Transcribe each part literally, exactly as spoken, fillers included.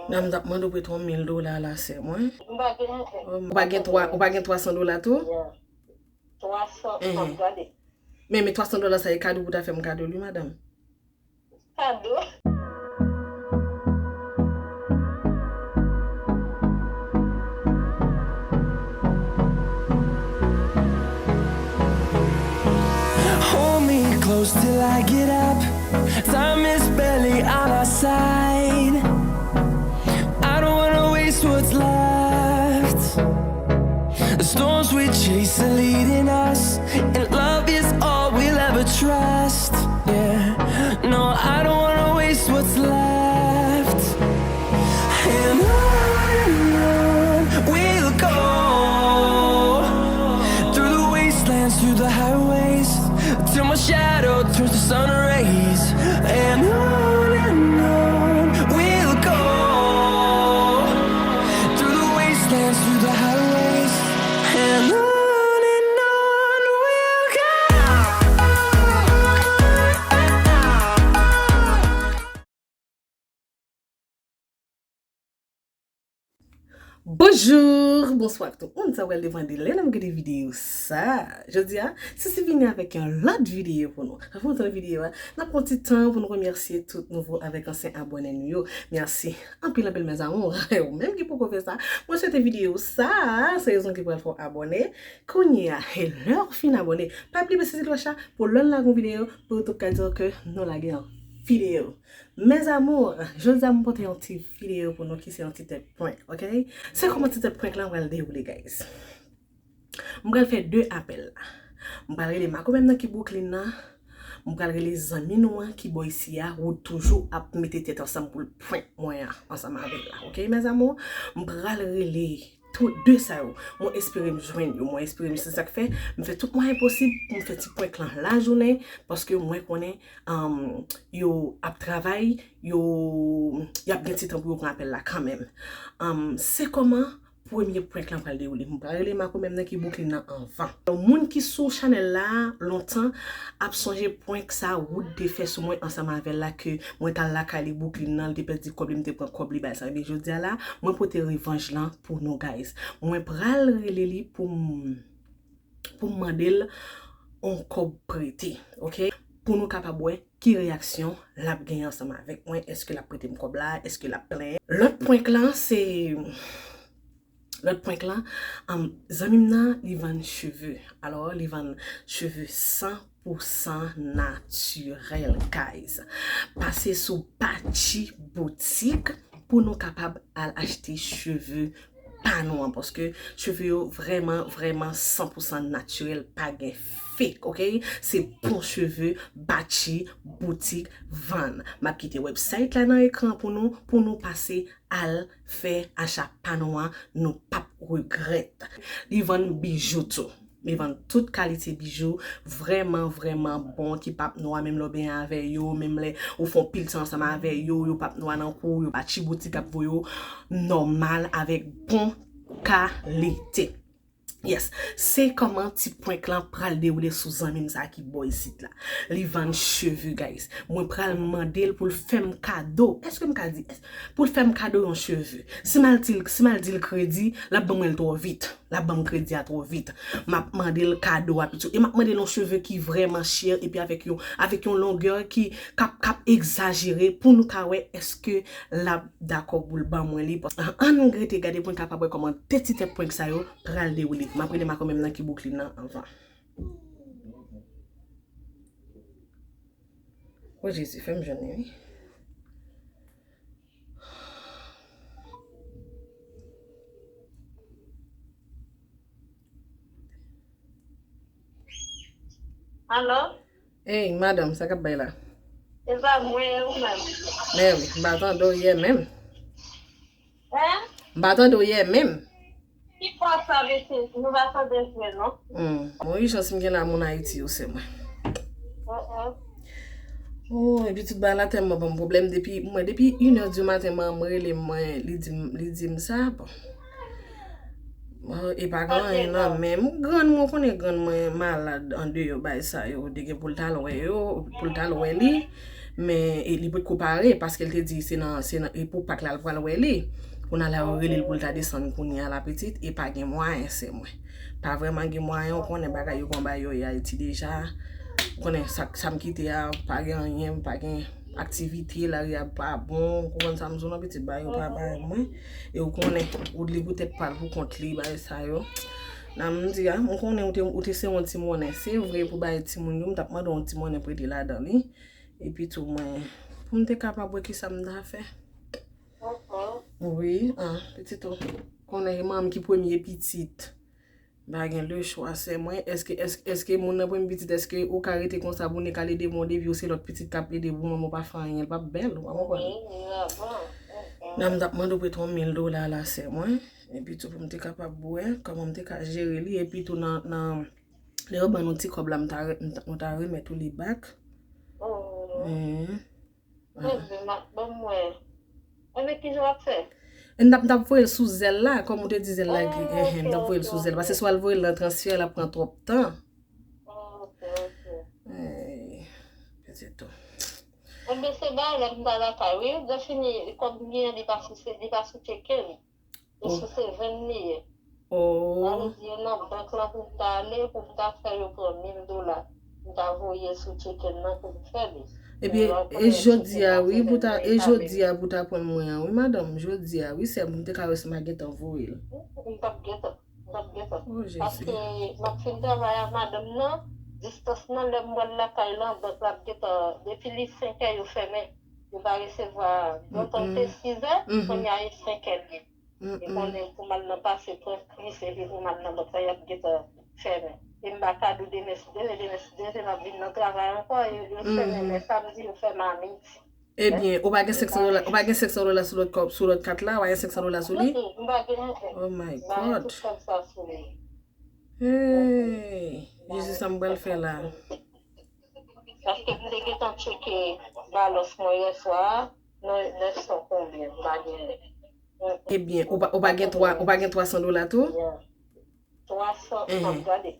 Nan m t ap mande w prete yon mil dola la, sè mwen. M pa gen anyen. Ou pa gen twa, ou pa gen twa san dola tou? Yeah. Twa san, m ap gade. Men, men twa san dola sa, e kado pou ta fè m kado li, madanm. Kado. Hold me close till I get up. Time is barely on our side. I don't wanna waste what's left. The storms we chase are leading us, and love is all we'll ever trust. Yeah, no, I don't wanna waste what's left. And on and on we'll go, through the wastelands, through the highways, till my shadow turns to sun rays. And on and on we'll go, through the wastelands, through the highways, and on and on we'll go. Bonjou, bonswa tout moun, sa pral depann de lè n ap gade videyo sa. Jodi a, Sisi vini avèk yon lòt videyo pou nou. Avan nou tann videyo a, n ap pran ti tan pou nou remèsye tout nouvo avèk ansyen abòne nou yo. Mèsi anpil, anpil, mes amours. Ou menm ki poko fè sa, mwen swete videyo sa, se rezon ki pral fè w abòne. Kounye a, e lè w fin abòne, pa bliye peze ti klòch la pou lè n lage yon videyo, pou YouTube ka di w ke nou lage yon videyo. Mes amours, jodi a m pote yon ti videyo pou nou ki se yon ti tèt prank, ok? Se kòman ti tèt prank lan pral dewoule, guys. M pral fè de apèl la. M pral rele makomè m nan ki Brooklyn nan. M pral rele zanmi nou an ki bò isi a, ou toujou ap mete tèt ansanm pou l prank mwen an, ansanm avè l la, ok, mes amours? M pral rele tou de sa yo. Mwen espere m jwenn yo, mwen espere m, se sa k fè m fè tout mwayen posib pou m fè ti prank lan lajounen, paske mwen konnen, um, yo ap travay, yo, y ap gen ti tan pou yo pran apèl la kanmenm. Um, se kòman premye prank lan pral dewoule. M pral rele makomè m nan ki Brooklyn nan anvan. Yon moun ki sou chanèl la lontan ap sonje prank sa Wood te fè sou mwen ansanm avè l la, ke mwen t al lakay li Brooklyn nan, li te pèdi kòb li, m te pran kòb li, bagay sa. Ebyen, jodi a la, mwen pote revanj lan pou nou, guys. Mwen pral rele li pou m, pou m mande l yon kòb prete, ok? Pou nou kapab wè ki reyaksyon l ap gen ansanm avèk mwen. Èske l ap prete m kòb la? Èske l ap plenyen? Lòt prank lan, se, lòt prank lan, um, zanmi m nan, li vann cheve. Alò, li vann cheve san pou san natirèl, guys. Pase sou Bachi Boutique pou nou kapab al achte cheve pa nou an, paske cheve yo vrèman, vrèman san pou san natirèl, pa gen fake, ok? Se bon cheve, Bachi Boutique vann. M ap kite website la nan ekran pou nou, pou nou pase al fè acha pa nou an, nou p ap regrèt. Li vann bijou tou. Li vann tout kalite bijou, vrèman, vrèman bon, ki p ap nwa, menm lè w benyen avè yo, menm lè ou fè yon pil tan ansanm avè yo, yo p ap nwa nan kou w, yo Bachi Boutique ap voye w nòmal avèk bon kalite. Yes, se kòman ti prank lan pral dewoule sou zanmi m sa ki bò isit la. Li vann cheve, guys. Mwen pral mande l pou l fè m kado. Èske m ka di, èske, pou l fè m kado yon cheve? Si m al di l, si m al di l kredi, l ap ban mwen l twò vit. L ap ban m kredi a twò vit. M ap mande l kado a pito. E m ap mande l yon cheve ki vrèman chè, epi avèk yon, avèk yon longè ki, k ap, k ap egzajere, pou nou ka wè èske l ap dakò pou l ban mwen li. An, ann rete gade pou n kapab wè kòman de ti tèt prank sa yo pral dewoule. M ap rele makomè m nan ki Brooklyn nan anvan. O Jezi, fè m jwenn li, wi. Alo? Ey, madanm, sa k ap bay la? E pa mwen, ou menm? Men, m pa tande w yè menm. Hein? M pa tande w yè menm. Ki fwa sa, mesye? Nou pa tande vre, non? Hmm. Bon, ijans m gen la, moun Ayiti yo, sè mwen. Uh-uh. Oh, epi tout bagay la tèlman ban m pwoblèm depi, mwen, depi inè di maten, manman m rele mwen, li di m, li di m sa, bon. Bon, e pa gen anyen nan men m. Grann mwen, ou konnen grann mwen malad andeyò bay sa yo, li gen pou l t al wè yo, pou l t al wè li. Men e, li potko pare, paske l te di se nan, se nan, e pou Pak la l pral wè li. Kounye a la yo rele l pou l ta desann kounye a la pitit, e pa gen mwayen, sè mwen. Pa vrèman gen mwayen, ou konnen bagay yo pa bay yo ye Ayiti deja. Ou konnen sa, sa m kite a, pa gen anyen, pa gen aktivite, lari a pa bon, ou konprann sa m di w lan, pitit, bagay yo pa bay mwen. E ou konnen, ou li poutèt pa l pou kont li, bagay sa yo. Nan m di a, m konnen ou te, ou te se yon ti monnen. Se vre pou bay timoun yo, m t ap mande w yon ti monnen prete ladan li. Epi tou mwen, pou m te kapab wè kisa m ta fè. Wi, ah, pitit ou. Konnen e manman m ki premye pitit. M pa gen lechwa, sè mwen. Èske, èske, èske moun nan premye pitit, èske ou ka rete konsa pou nèg al ede moun, depi ou se lòt pitit k ap ede pou manman w pa fè anyen, l p ap bèl, ou pa konprann? Nan m t ap mande w prete yon mil dola la, sè mwen. Epi tou pou m te kapab wè kòman m te ka jere li. Epi tou nan, nan, lè yo ban nou ti kòb la, m ta re-, m ta, nou ta remèt ou li back. Mhm. Enben, m ap, ban m wè. Enben, kijan w ap fè? N t ap, n t ap voye l sou Zelle la, kòm ou te di Zelle la gen, enhen, n t ap voye l sou Zelle. Paske si w al voye l nan transfè, l ap pran twòp tan. Ok, ok. Ey, pitit ou. Enben, se bagay la m ta lakay, wi. Lè fini, kòb m gen, li pa sou, li pa sou cheke m. E sou Seven li ye. Sa vle di, e nan bank lan pou m ta ale, pou m ta fè yo pran mil dola. M ta voye sou cheke m nan pou m fè li. Ebyen, e jodi a, wi, pou ta, e jodi a pou ta pran mwen an, wi, madanm, jodi a, wi, sè m, pou m te ka resi m a gentan voye l. M p ap gentan, m p ap gentan. Paske m ap fin travay a madanm nan, distans nan, lè m pral lakay lan, bank la ap gentan, depi li senkè yo fèmen, yo pa resevwa, lontan l te sizè, kounye a e senkè l ye. E konnen pou m al nan pase pran kris, epi pou m al nan bank la, y ap gentan fèmen. E m ba kado demen si Dye vle, demen si Dye vle, m ap vin nan travay ankò, e yo fèmen lè samdi, yo fèmen a midi. Ebyen, ou pa gen senk san dola, ou pa gen senk san dola sou lòt kòb, sou lòt kat la, ou pa gen senk san dola sou li? M pa gen anyen. Oh my God. M pa gen tout kòb sa sou li. Hey, Jezi, sa m pral fè la? Paske m te gentan tcheke balans mwen yè swa a, nan nèf san konbyen, m pa genyen. Ebyen, ou pa, ou pa gen twa, ou pa gen twa san dola tou? Twa san, m ap gade.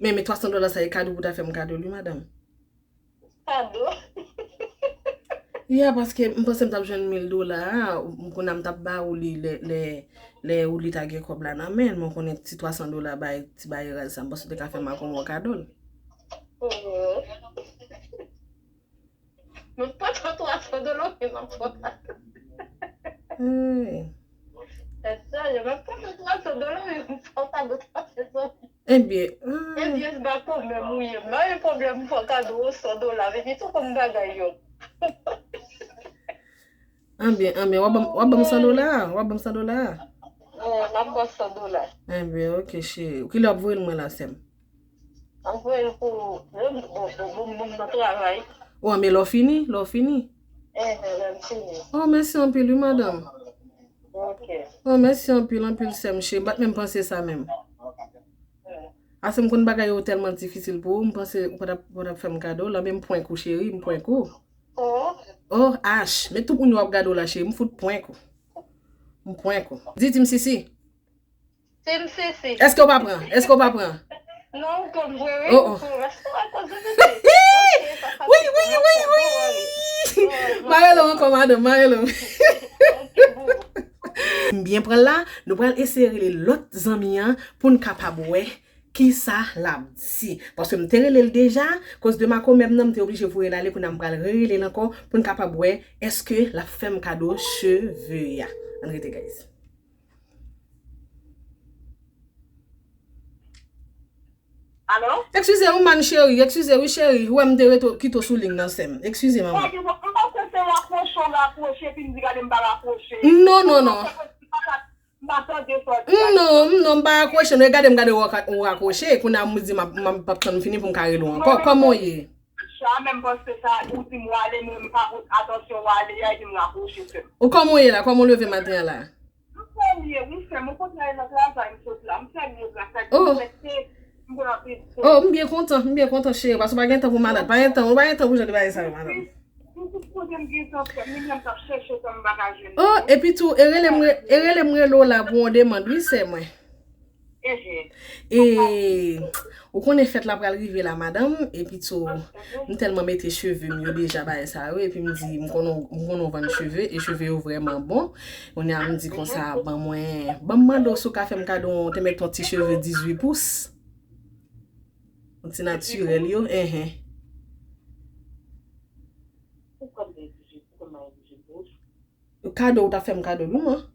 Men, men twa san dola sa, e kado pou ta fè m kado l, wi, madanm. Kado? Ya, paske m panse m t ap jwenn mil dola a, m konnen m t ap ba ou li lè, lè, lè ou li ta gen kòb la nan men l, men w konnen ti twa san dola bay, ti bay raz sa, m panse w te ka fè m ak yon bon kado l. Mhm. Mwen pa t twa san dola, men m ap fè w kado. Hey. Èske m ap fè w twa san dola, men m ap fè w kado twa san dola? Ebyen, hmm. Ebyen, se pa pwoblèm ou ye. M pa gen pwoblèm pou fè kado ou san dola, men tou kòm bagay yo. Anbyen, anbyen, w ap ban m, w ap ban m san dola a? W ap ban m san dola a? Wi, m ap ba w san dola. Enben, oke, cheri. Kilè w ap voye l mwen la, sè m? M ap voye l pou, bon, bon, bon, bon, nan travay. O, men lè w fini, lè w fini. Enhen, lè m fini. O, mèsi anpil, wi, madanm. Oke. O, mèsi anpil, anpil, sè m, cheri. M pa t menm panse sa menm. Ase m konn bagay yo tèlman difisil pou ou, m panse ou pa t ap, ou pa t ap fè m kado l, men m prank ou, cheri, m prank ou. Oh. Oh, H, men tout moun yo ap gade w la, cheri, m fout prank ou. M prank ou. Di, di m sisi. Di m sisi. Èske w pa pran? Èske w pa pran? Non, m konn vre, wi. Oh, oh. Wi, wi, wi, wi. M a rele w ankò, madanm, m a rele w. Ok, boo. M byen pran l la, nou pral eseye rele lòt zanmi an pou n kapab wè kisa l ap di. Paske m te rele l deja, koz de makomè m nan, m te oblije voye l ale, kounye a m pral rerele l ankò pou n kapab wè èske l ap fè m kado cheve a. Ann rete, guys. Alo? Eskize m, man cheri, eskize wi cheri, ou wè m te rete kite w sou liy nan, sè m. Eskize, manman. M panse se rakwoche w rakwoche, epi m di gade m pa rakwoche. Non, non, non. M pa tande sa w di a. Non, non, m pa rakwoche, non. E gade m gade w rakwoche, kounye a m di m ap, m ap, p ap tann fini pou m ka rele w ankò. Kòman w ye? Sa menm panse sa, ou di m w ale, men m pa pote atansyon w ale a, epi m rakwoche, sè m. Ou kòman w ye la? Kòman w leve maten an la? M fè byen, wi, sè m. Ou konn nan travay m sot la. M fè byen gras a Dye. M rete, m pran anpil swen. Oh, m byen kontan, m byen kontan, cheri, paske w pa gen tan pou malad. Pa gen tan, ou pa gen tan pou jan de bagay sa yo, madanm. Tout kote m gen tan fè, menm lè m t ap chèche tan m pa ka jwenn li. Oh, epi tou, e rele m, e rele m rele w la pou yon demann, wi, sè mwen. E E ou konnen fèt la pral rive la, madanm, epi tou, m tèlman mete cheve m yo deja, bagay sa yo, epi m di, m konnen, m konnen w vann cheve, e cheve yo vrèman bon. Kounye a m di konsa, ban mwen, ban m mande w si w ka fè m kado, te mèt yon ti cheve dizuit pous. Yon ti natirèl yo, enhen. Kado ou ta fè m kado, wi, man.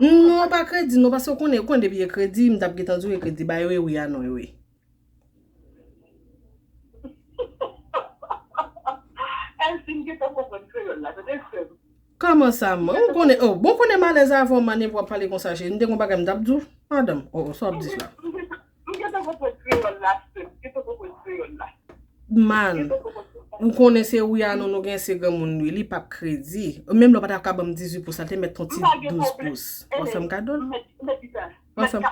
Non, pa kredi, non, paske ou konnen, ou konnen depi e kredi, m t ap gentan di w e kredi, ba yo e wi a non yo e. Èske m gentan konprann kreyòl la, tande frè m? Kòman sa, man? Ou konnen, oh, bon, konnen m alèz avè w, man, epi w ap pale konsa, cheri. M te gon bagay m t ap di w, madanm. Oh, oh, sa w ap di la? M gentan konprann kreyòl la, sè m. M gentan konprann kreyòl la. Man, ou konnen se wi a non nou gen se granmoun wi, li p ap kredi. Menm lè w pa ta ka ban m dizuit pous la, te mèt yon ti douz pous. W ap fè m kado l? W ap fè m.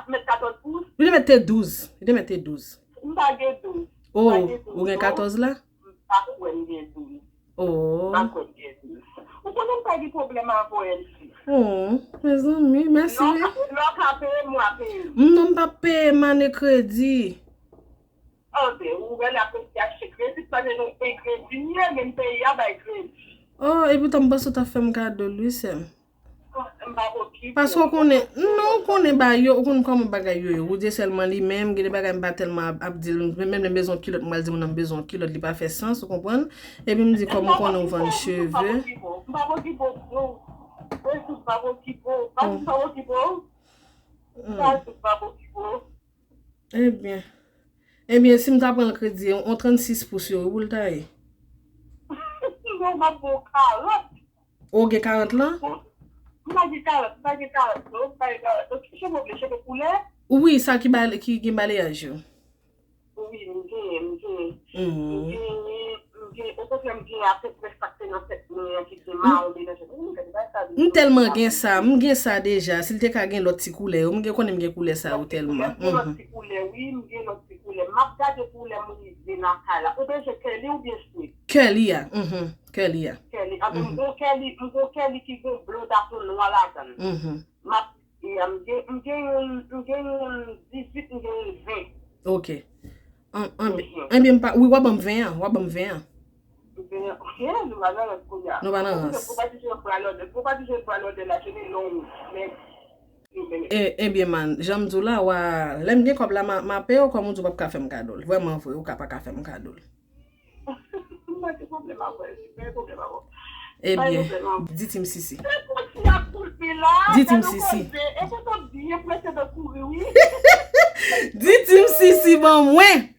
Li te mèt te douz. Li te mèt te douz. M pa gen douz. Oh, ou gen katòz la? M pa kwè m gen douz. Oh. M pa kwè m gen douz. Ou konnen m pa gen pwoblèm avè w, M C. Oh, mezanmi, mèsi wi. Lè w ka peye m, w a peye m. Non, m p ap peye, man, e kredi. Anben, ou wè la, pou ki achte kredi, pa gen nou e kredi, m ye, men m peye a bay kredi. Oh, epoutan m panse w t ap fè m kado l, wi, sè m. M pa okipe. Paske w konnen, non, ou konnen ba yo, ou konn kòman bagay yo ye. Ou di sèlman li menm, gen de bagay m pa tèlman ap, ap di l, menm lè m bezwen kilòt, m pral di moun nan m bezwen kilòt, li pa fè sans, ou konprann? Epi m di kòm ou konnen w vann cheve. M pa okipe w, m pa okipe w, bro. M pa okipe w, m pa okipe w. M pa okipe w. Ebyen. Ebyen, si m ta pran l kredi, yon trannsis pous yo, wi, pou l ta ye. Non, m ap ba w karant. Ou gen karant lan? M pa gen karant, m pa gen karant, non, m pa gen karant. Donk, ki cheve w vle, cheve koulè? Wi, sa ki ba, ki gen balayaj yo. Wi, m genyen, m genyen. M genyen, m genyen, okontrè, m genyen apeprè sa k te nan tèt mwen an ki gen mawon melanje. Wi, m gen bagay sa deja. M tèlman gen sa, m gen sa deja. Si l te ka gen lòt ti koulè yo, m gen, konnen m gen koulè sa yo tèlman. M gen lòt ti koulè, wi, m gen lòt ti koulè. M ap gade koulè m rive nan kay la. Ou bezwen curly oubyen straight? Curly a, mhm, curly a. Curly, anben, m gon curly, m gon curly ki gon blond ak yon nwa ladan l. M ap, e, m gen, m gen yon, m gen yon dizuit, m gen yon ven. Ok. An, an, mhm. Ebyen, m pa, wi, w a ban m ven an, w a ban m ven an. Ven an, ok, nou pa nan rans kounye a. Nou pa nan rans. Pou pa di jèn pral lòdè, pou pa di jèn pral lòdè la, jèn e long, men, e, ebyen, man, jan m di w la, w a, lè m gen kòb la, m a, m a peye w, kòm ou di w p ap ka fè m kado l. Vrèman vre, ou ka pa ka fè m kado l. M pa gen pwoblèm avè l, m pa gen pwoblèm avè l. Ebyen, di Team Sisi. Di Team Sisi. Di Team Sisi ban mwen.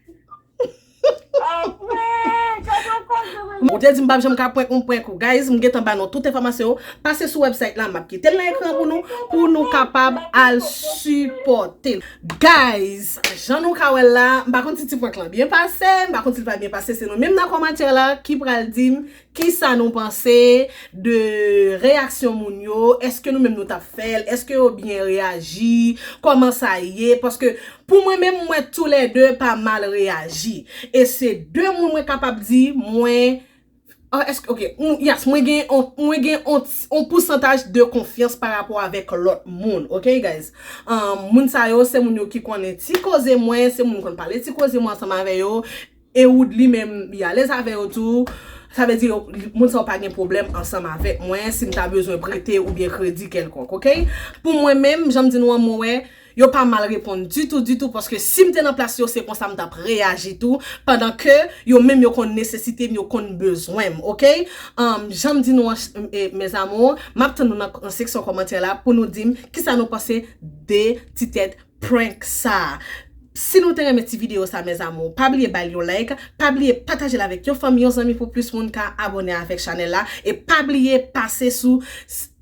Ou te di m p ap janm ka prank ou, m prank ou. Guys, m gentan ba nou tout enfòmasyon yo. Pase sou website la, m ap kite l nan ekran pou nou, pou nou kapab al sipòte l. Guys, jan nou ka wè l la, m pa konn si ti prank lan byen pase, m pa konn si l pa byen pase, se nou menm nan kòmantè la ki pral di m kisa nou panse de reyaksyon moun yo, èske nou menm nou t ap fè l, èske yo byen reyaji, kòman sa ye, paske pou mwen menm, m wè toulède pa mal reyaji, e se de moun mwen kapab di, mwen, Ah, èske, ok, m, yes, mwen gen on, mwen gen on, on pousantaj de konfyans pa rapò avèk lòt moun, ok, guys? Um, moun sa yo, se moun yo ki konnen ti koze mwen, se moun konn pale ti koze mwen ansanm avè yo, e Woodly menm, li alèz avè yo tou. Sa vle di, yo, moun sa yo pa gen pwoblèm ansanm avèk mwen, si m ta bezwen prete oubyen kredi kèlkonk, ok? Pou mwen menm, jan m di nou an, mwen wè, yo pa mal reponn ditou, ditou, paske si m te nan plas yo, se konsa m t ap reyaji tou, pandan ke yo menm yo konn nesesite m, yo konn bezwen m, ok? Um, jan m di nou an, e, mes amours, m ap tann nou nan, nan seksyon kòmantè la pou nou di m kisa nou panse de ti tèt prank sa. Si nou te renmen ti videyo sa, mes amours, pa bliye ba l yon like, pa bliye pataje l avèk yon fanmi, yon zanmi pou plis moun ka abòne avèk chanèl la, e pa bliye pase sou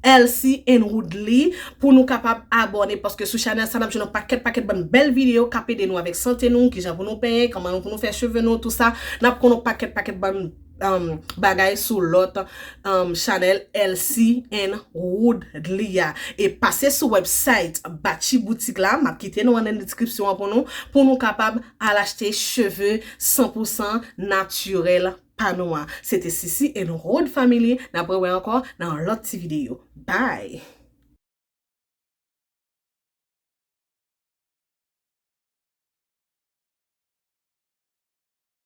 L C and Woodly pou nou kapab abòne, paske sou chanèl sa n ap jwenn yon pakèt, pakèt bann bèl videyo k ap ede nou avèk sante nou, kijan pou nou penyen, kòman pou nou fè cheve nou, tou sa. N ap konn yon pakèt, pakèt bann, um, bagay sou lòt, um, chanèl L C and Woodly a. E pase sou website Batchy Boutique la, m ap kite nou an nan deskripsyon an pou nou, pou nou kapab al achte cheve san pou san natirèl pa nou an. Se te Sisi and Rod Family. N ap rewè ankò nan yon lòt ti videyo. Bye!